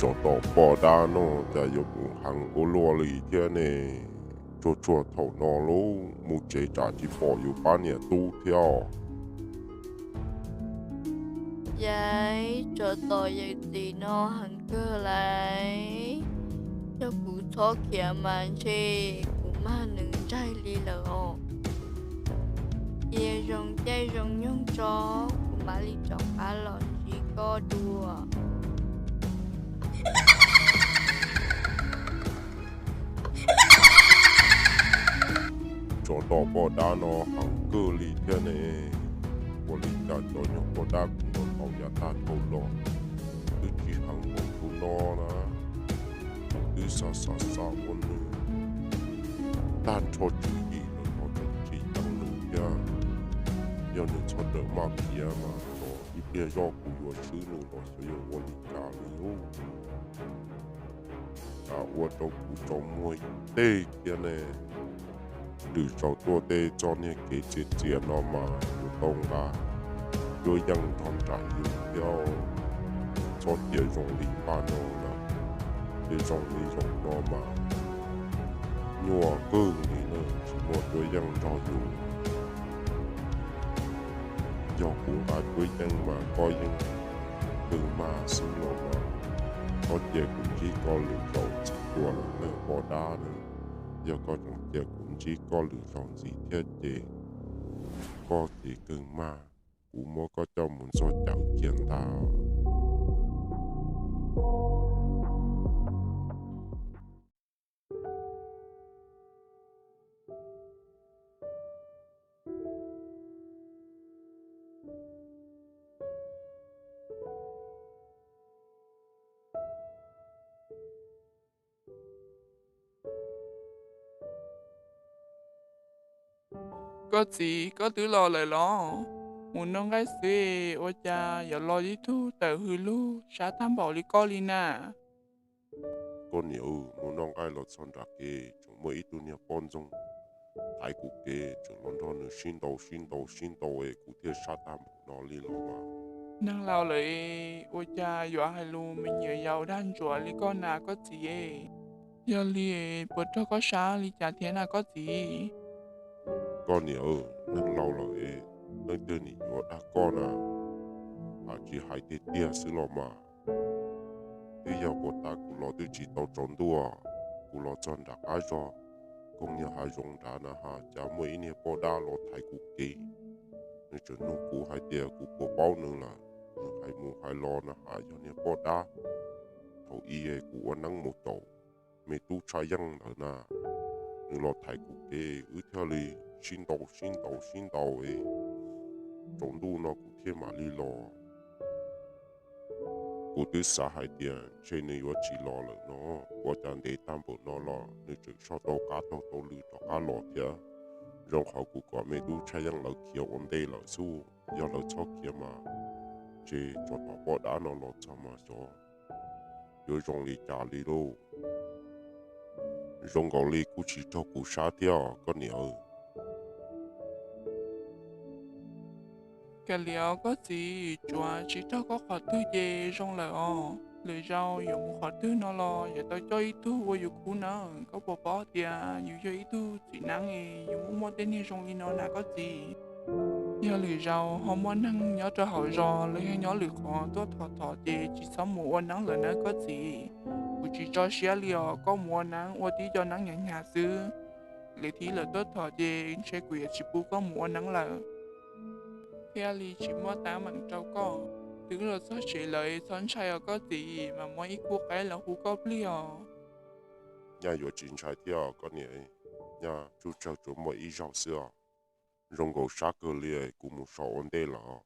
Tsov tom poj dab no cas yuav mus heev ua luaj li thiab ne? Tsuag tsuag thaum no lauj, mus tsev tsam tsis pom yus pab niam tub thiab os. Yam tsov tom yawm txiv no heev kawg lauj, yog kuv txhob khiav mas ntshe kuv mag nws ntsaig li lawm os. Cia zoo caij zoo nyoog tso, kuv mam li rov qab los ntsib koj dua. Tsov tom poj dab no heev kawg li thiab ne. Ua li cas cov nyuag poj dab kuv ntaus ntaus yav tag dhau los twb tsis heev npaum tus no na. Twb xav xav xav ua nws tag nrho tswv yim los no tseem tsis yeej nws thiab. Yog nws txhob rawm maj khiav mas ib pliag zoj kuv yuav swb nws los xyov yuav ua li cas li lauj. Cas ua rau kuv tsaus muag ib teg thiab ne. Lwm zaus tuaj tej txoj niag kev txias txias no mas yuav tau nqa cuab yeej nrog nraim yus thiab. Txhob cia zoo li paj no lawm, cia zoo li zaum no mas nyuaj kawg li na, tsis muaj cuab yeej nrog yus. Yog kuv nqa cuab yeej mas koj yeej kawg mag xwb los mas, koj cia kuv ntsib koj lwm zaus ntxiv dua lawm na poj dab na. Yog koj tseem cia kuv ntsib koj lwm zaus ntxiv thiab ces koj ces kawg mag, kuv muab koj coj mus ntxuag cawv kiag ntag. Koj txiv, koj twb los lawm los? Mus noj nqaij xwb, ua cas yuav los ib tug tawm hws lug sab tag npaum li koj li na? Koj niam, mus noj nqaij los txog nram kev tseem muaj ib tug niag poj ntxoog thaiv kuv kev, tseem los nrog nws sib ntaus sib ntaus sib ntaus es kuv thiaj sab tag npaum no li los mas. Neeg laus lawm, ua cas yuav hais lus me nyuam yaus dag ntsuav li koj na koj txiv? Yog li puas raug koj sab li cas thiab na koj txiv? Koj niam, neeg laus lawm, leej twg nim yuav dag koj na, ha tsis hais tiag tiag xwb los mas. Twb yog puag ta kuv los twb tsis tau tsaus ntuj, kuv los txog nram qab zos koog niag hav zoov nrad na ha, cas muaj ib niag poj dab los thaiv kuv kev. Nws tseem nug kuv hais tias kuv puas paub nws lawm, nws hais mus hais los na ha yog niag poj dab thaum ub kuv ua neeb mus caum me tub Tshaj Yeej ntawd na. Nws los thaiv kuv kev wb thiaj li sib ntaus sib ntaus sib ntaus es tsaus ntuj no kuv thiaj mam li los. Kuv twb xav hais tias ntshe nws yuav tsis los lawm no, ua cas ntev tag npaum no los nws tseem soj tau qab taug tau lw rov qab los thiab. Zoo qhov kuv kom me tub Tshaj Yeej lawv khiav ua ntej lawm xwb, yog lawv txhob khiav mas ntshe tsov tom poj dab no los txog mas xyov yuav zoo li cas li lauj. Zoo nkaus li kuj tsis raug kuv sab thiab os koj niam. Kav liam os koj txiv, tsuav tsis raug koj qhov twg ces zoo lawm os. Lwm zaus yuav mus qhov twg no los yuav tau coj ib tug ua yus khub nawb. Koj puas paub tias yus yog ib tug txiv neeb es yus muaj muaj tej niag zoo li no na koj txiv. Yog lwm zaus ho muaj neeg nyob rau hauv zos los yog nyob lwm qhov tuaj thov thov ces tsis txhob mus ua neeb lawm nawb koj txiv. Kuv tsis tso siab li os, koj mus ua neeb ua tib co neeb hnyav hnyav xwb, lwm thib lawv tuaj thov ces ntshe kuv yuav tsis pub koj mus ua neeb lawm. Thiaj li tsis muaj teeb meem rau koj. Twb los txog tsev lawm txhob ntshai os koj txiv, mam muab ib khub qaib los hu koj plig os. Nyaj yuav tsis ntshai thiab os koj niam, nyaj tsuj tsawg tsuas muaj ib zaug xwb os. Zoo nkaus sab kawg li, kuv mus so ua ntej lawm os.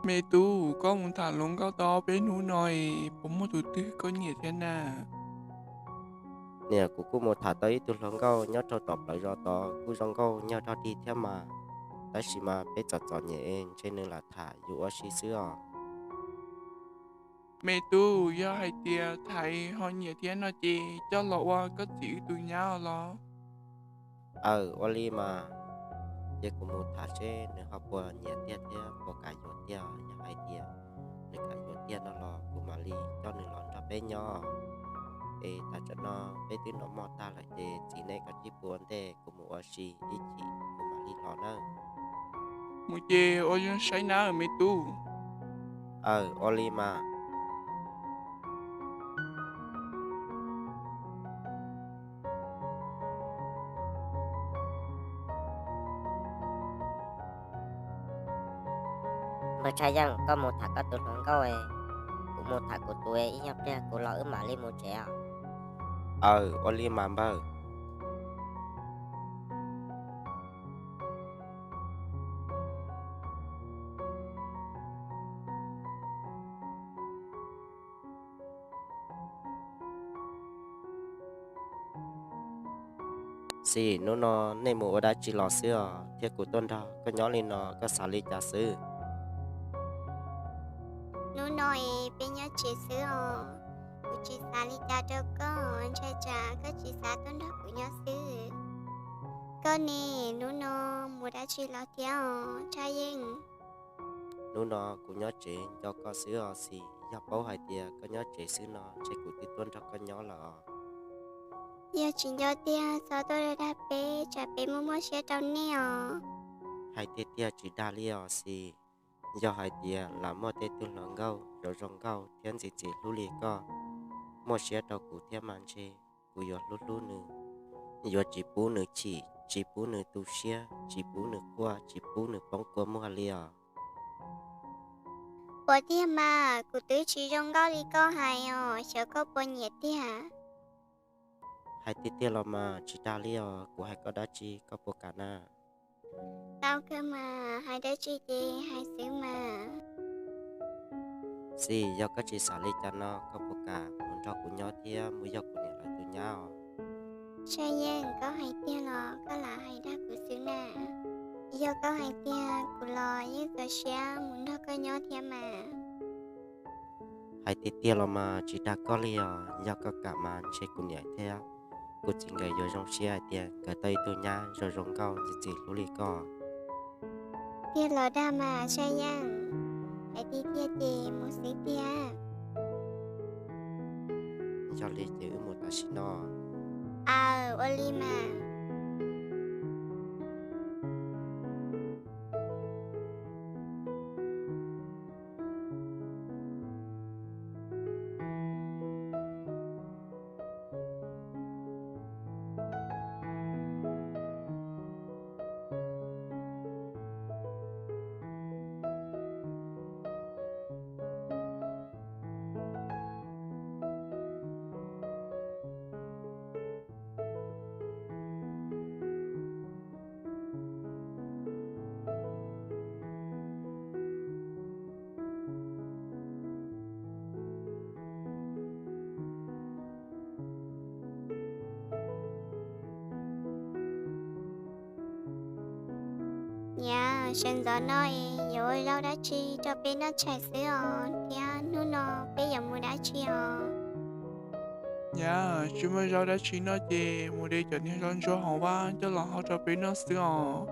Me tub, koj mus tham hluas nkauj tau peb hnub no es puas muaj tus twg koj nyiam thiab na? Niam, kuv kuj mus tham tau ib tug hluas nkauj nyob rau tom plawv zos tod kuj zoo nkauj nyob rog dig thiab mas, tab sis mas peb txom txom nyem ntshe nws lam tham yus ua si xwb os. Me tub, yog hais tias tham ho nyiam thiab no ces coj los ua koj txiv wb tus nyab los. Aw, ua li mas, ces kuv mus tham seb nws ho puas nyiam tiag thiab puas kam yuav tiag. Yog hais tias nws kam yuav tiag no los kuv mam li coj nws los nrog peb nyob. Es tam sim no peb twb noj mov tag lawm ces txiv neb kav tsij pw ua ntej, kuv mus ua si ib chim kuv mam li los nawb. Mus ces ua zoo saib nawb me tub. Aw, ua li mas. Npawg Tshaj Yeej, koj mus tham koj tus hluas nkauj, kuv mus tham kuv tus, ib nyuag pliag kuv los wb mam li mus tsev os. Aw, ua li mas npawg. Xis, hnub no nej mus ua dab tsi los xwb os, thiab kuv tuaj nrog koj nyob li no koj xav li cas xwb? Hnub no es peb nyob tsev xwb os, kuv tsis xav li cas rau koj, ntshai tsam koj tsis xav tuaj nrog kuv nyob xwb. Koj ne, hnub no mus dab tsi los thiab os Tshaj Yeej? Hnub no kuv nyob tsev nco koj xwb os Xis, yog paub hais tias koj nyob tsev xwb no ntshe kuv twb tuaj nrog koj nyob lawm os. Yog tsis nco tiag txhob tuaj dag peb, tsam peb muaj muaj siab rau nej os. Hais tiag tiag tsis dag li os Xis, yog hais tias lam muaj tej tug hluas nkauj zoo zoo nkauj thiab ntxim ntxim hlub li koj, muaj siab rau kuv thiab mas ntshe kuv yuav hlub hlub nws, yuav tsis pub nws chim, tsis pub nws tu siab, tsis pub nws quaj, tsis pub nws poob kua muag li os. Puas tiag mas, kuv twb tsis zoo nkauj li koj hais os, xyov koj puas nyiam tiag. Hais tiag tiag los mas tsis dag li os, kuv hais koj dab tsi koj puas kam na? Tau kawg mas, hais dab tsi ces hais xwb mas. Xis, yog koj tsis xav li cas no koj puas kam mus nrog kuv nyob thiab mus yog kuv niam lawv tus nyab os? Tshaj Yeej, koj hais tiag los koj lam hais dag kuv xwb na? Yog koj hais tiag kuv los yeej txaus siab mus nrog koj nyob thiab mas. Hais tiag tiag los mas tsis dag koj li os, yog koj kam mas ntshe kuv niam thiab kuv txiv nkawd yuav zoo siab hais tias nkawd tau ib tug nyab zoo zoo nkauj ntxim ntxim hlub li koj. Tiag los dag mas Tshaj Yeej, hais tiag tiag ces mus xwb tiag. Yog li ces wb mus tam sim no. Aw, ua li mas. Niam, sawv ntxov no es yuav ua zaub dab tsi rau peb noj tshais xwb os, thiab hnub no peb yuav mus dab tsi os? Niam, tsis muaj zaub dab tsi noj ces mus de cov niag zaub ntsuab hauv vaj coj los hau rau peb noj xwb os.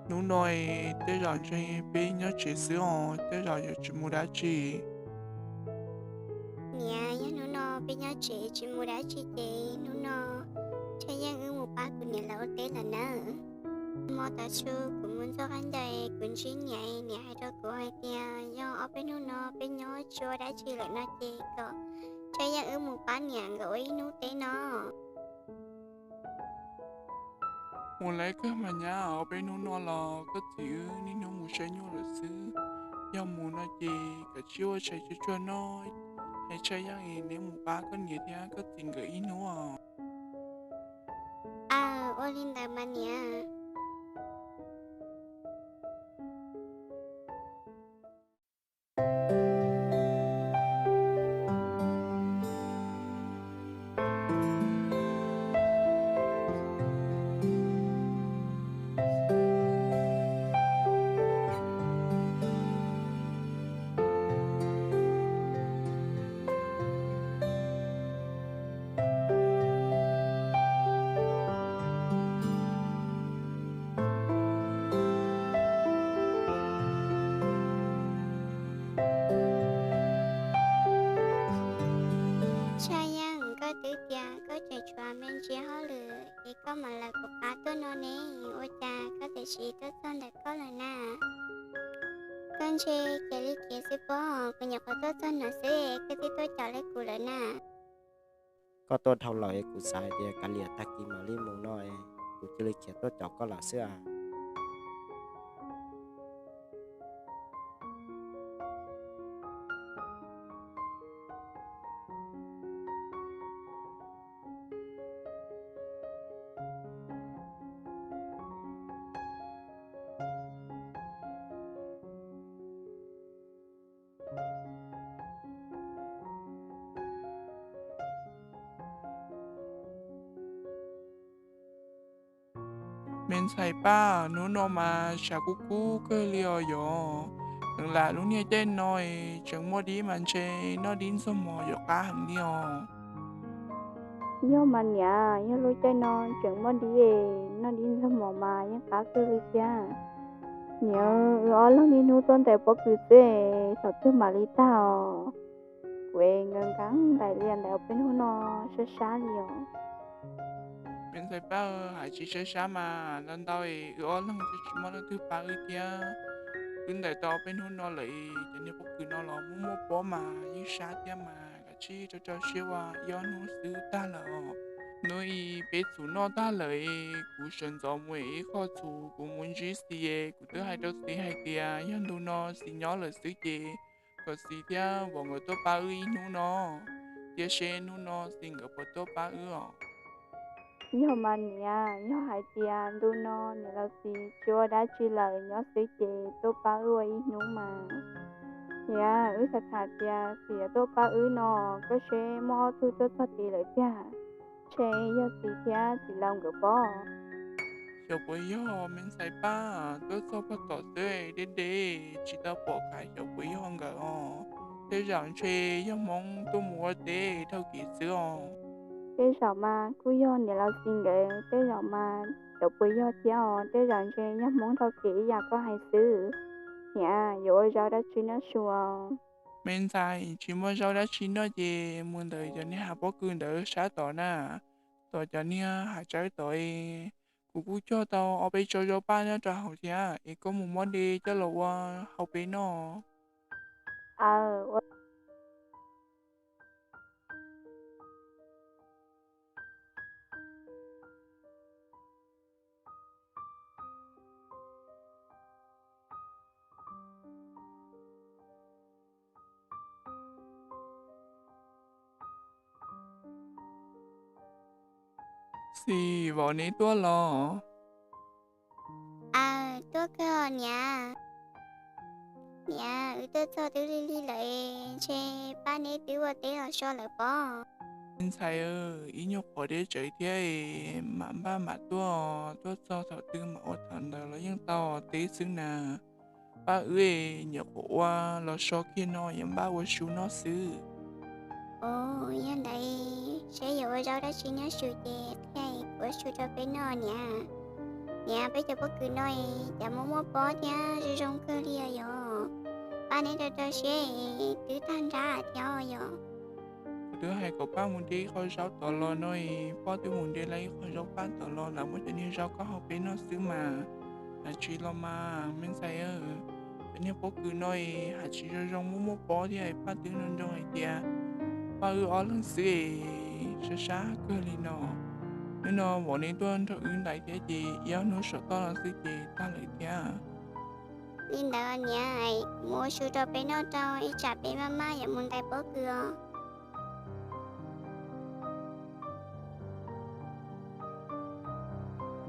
Hnub no es tej zaum ntshe peb nyob tsev xwb os, tej zaum yuav tsis mus dab tsi. Niam, yog hnub no peb nyob tsev tsis mus dab tsi ces hnub no Tshaj Yeej wb mus pab kuv niam lawv ua teb lawm nawb. Hmo tas su kuv mus ntxuaj qab ncauj, kuv ntsib niam, niam hais rau kuv hais tias yog ob peb hnub no peb nyob tsis ua dab tsi lawm no ces kom Tshaj Yeej wb mus pab niam nkawd ua ib hnub teb no. Mus lawm kawg mas nyab, ob peb hnub no los koj txiv wb niaj hnub mus saib nyuj lawm xwb. Yog mus no ces kav tsij ua tshais tsuag tsuag noj, es Tshaj Yeej neb mus pab koj niam thiab koj txiv nkawd ib hnub os. Aw, ua li ntawd mas niam. koj mam lawv kuv qab tuaj no ne, ua cas koj tiam sis tuaj txog ntawm koj lawm na? Koj ntshe cia li khiav xwb pob, kuv nyuam qhuav tuaj txog no xwb koj twb tuaj caum li kuv lawm na. Koj tuaj dhau lawm es kuv xav hais tias kav liam tag kis mam li mus no, kuv cia li khiav tuaj caum koj lawm xwb as. Me ntxhais Paj, hnub no mas tshav kub kub kawg li os yom. Nws lam lub niag caij no tseem muaj dib mas ntshe noj dib ntxuag mos yuav qab heev li os. Yog mas niam, yog lub caij no tseem muaj dib, noj dib ntxuag mos mas yeej qab kawg li thiab. Niam, wb ob leeg niaj hnub tuaj ntais pob kws xwb, thaum twg mam li tag os? Kuv es nkees nkees ntais li ntawd, peb hnub no sab sab li os. Me ntxhais Paj, hais tsis sab sab mas ntau ntau es wb ob leeg twb tsis muaj leej twg pab wb thiab. Wb ntais tau peb hnub no lawm, cov niag pob kws no los muaj muaj pob mas yeej sab thiab mas kav tsij rau rau siab ua ib ob hnub xwb tag lawm os. Hnub ib peb txhuv noj tag lawm, kuv sawv ntxov mus ib qho txhuv kuv mus ntsib Xis es kuv twb hais rau Xis hais tias yog ntu no Xis nyob lawm xwb ces kom Xis thiab Vauv nkawd tuaj pab wb ib hnub no, cia seb hnub no Xis nkawd puas tuaj pab wb os. Yog mas niam, yog hais tias ntu no niam laus Xis tsis ua dab tsi lawm nyob xwb ces tuaj pab wb ua ib hnub mas. Niam, wb xav tham tias Xis yuav tuaj pab wb no, koj seb muaj ob tug tuaj txog tid lawm tiag, ntshe yog Xis thiab txiv laus nkawd pob. Xyov puas yog me ntxhais Paj, tuaj txog pog tom xwb deb deb tsis tau pom khav, xyov puas yog nkawd os. Tej zaum ntshe yog Hmoob tuaj mus ua teb dhau kev xwb os. Tej zaum mas kuj yog niam laus Xis nkawd, tej zaum mas xyov puas yog thiab os, tej zaum ntshe yog Hmoob dhau kev ib yam koj hais xwb. Niam, yuav ua zaub dab tsi noj su os? Me ntxhais, tsis muaj zaub dab tsi noj ces mus ntawm cov niag hav pob kws ntawd sab tod na, tom cov niag hav tsawb tod es kuv kuj cog tau ob peb tsob zaub paj nyob rau hauv thiab es koj mus muab de coj los ua hau peb noj. Aw, ua Xis, Vauv neb tuaj los? Aw, tuaj kawg niam. Niam, wb tuaj txog twb lig lig lawm, ntshe pab neb twb ua teb los so lawm pob. Me ntxhais, ib nyuag qhuav deb tsawv thiab es mam npaj mam tuaj, tuaj txog thaum twg mam ua thaum ntawd los yeej tau teb xwb na. Pab wb es nyuam qhuav ua los so kiag no yuav npaj ua su noj xwb. Ov, yog ntawd seb yuav ua zaub dab tsi nyob su ces qhia kuv ua su rau peb noj niam. Niam, peb cov pob kws no es cas muaj muaj pob thiab zoo zoo kawg li os yog. Pab neb rau rau siab es twb tag nrab thiab os yog. Kuv twb hais kom pab mus de ib qho zaub tod los no es pab twb mus de lawm ib qho zaub paj tod los, lam muab cov niag zaub koj hau peb noj xwb mas. Lam tsis los mas me ntxhais, cov niag pob kws no es hais tsis zoo zoo muaj muaj pob thiab, pab twb nco ntsoov hais tias pab wb ob leeg xwb es sab sab kawg li no. Hnub no Vauv neb tuaj nrog wb ntais thiab ces ib ob hnub saum toj no xwb ces tag lawm thiab. Li ntawd niam, kuv mus ua su rau peb noj rau ib tsam peb maj maj yuav mus ntais pob kws os.